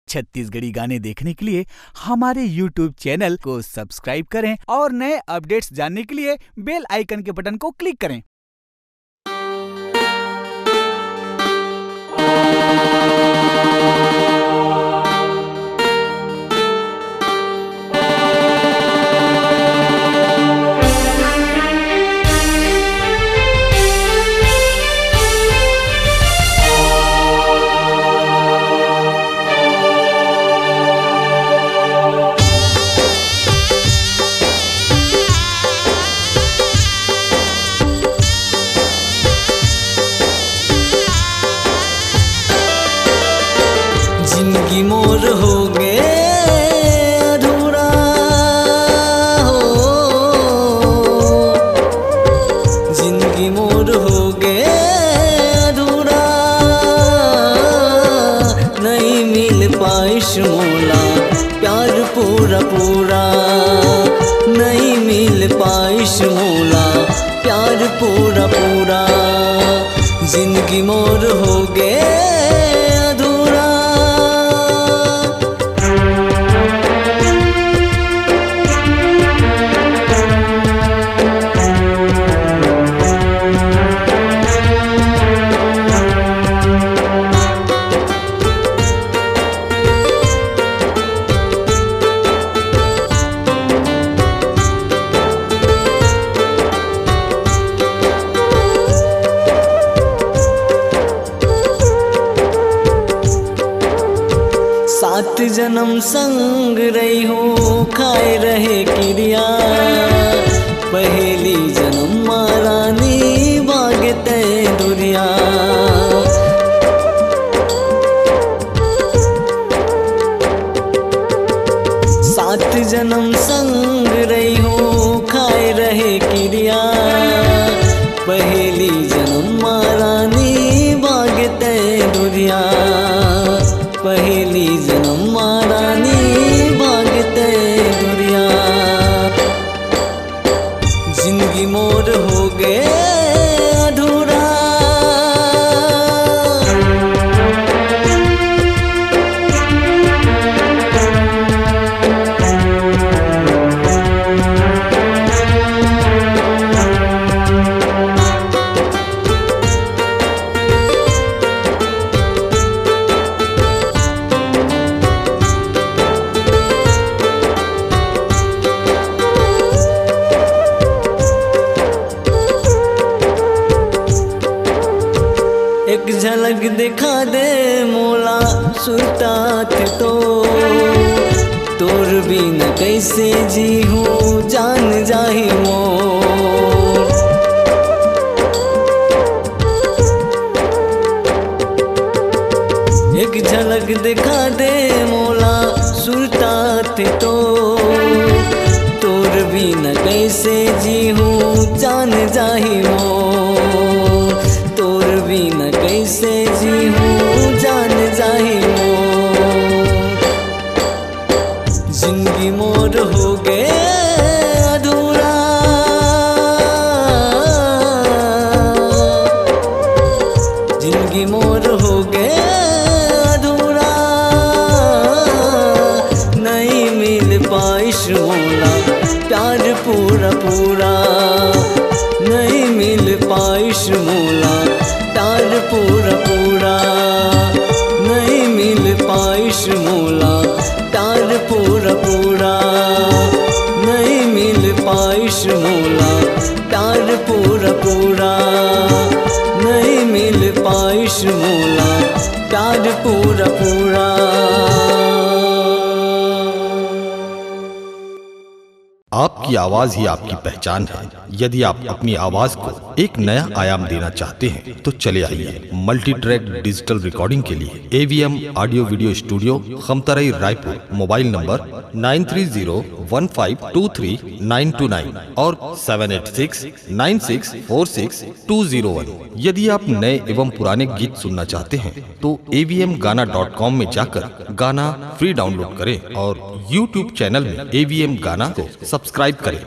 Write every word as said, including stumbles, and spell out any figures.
छत्तीसगढ़ी गाने देखने के लिए हमारे YouTube चैनल को सब्सक्राइब करें और नए अपडेट्स जानने के लिए बेल आइकन के बटन को क्लिक करें। जिंदगी मोर हो गे अधूरा हो, जिंदगी मोर हो गे अधूरा, नहीं मिल पाइस मोला प्यार पूरा पूरा, नहीं मिल पाइस मोला प्यार पूरा पूरा, जिंदगी मोर हो गे अधूरा। सात जन्म संग रही हो, खाए रहे किरिया, पहली जन्म मा रानी भागे तैं दुरिया। सात जन्म संग रही हो, खाए रहे किरिया, पहली जन्म मा रानी भागे तैं दुरिया, पहली जन्म मा रानी भागे तैं दुरिया। जिंदगी मोर हो गे अधूरा। एक झलक दिखा दे मोला सुरतात तो, तोर बिना कैसे जी हूँ जान जाही मोर। एक झलक दिखा दे मोला सुरतात तो, तोर बिना कैसे जी हूँ जान जाही मोर, तोर बिना कैसे जी हूँ जान जाही मोर। जिंदगी मोर हो गे अधूरा, जिंदगी मोर हो गे अधूरा, नहीं मिल पाइस मोला प्यार पूरा पूरा, नहीं मिल पाइस मोला प्यार पूरा पूरा, नहीं मिल पाइस मोला प्यार पूरा पूरा, नहीं मिल पाइस मोला प्यार पूरा पूरा, नहीं मिल पाइस मोला प्यार पूरा पूरा। आपकी आवाज ही आपकी पहचान है। यदि आप अपनी आवाज को एक नया आयाम देना चाहते हैं तो चले आइए मल्टी ट्रैक डिजिटल रिकॉर्डिंग के लिए AVM audio video studio, Khamtarai, Raipur. Mobile number nine three zero one five two three nine two nine और seven eight six nine six four six two zero one. यदि आप नए एवं पुराने गीत सुनना चाहते हैं तो एवीएम गाना डॉट कॉम में जाकर गाना फ्री डाउनलोड करें और यूट्यूब चैनल में एवीएम गाना को सब्सक्राइब करें।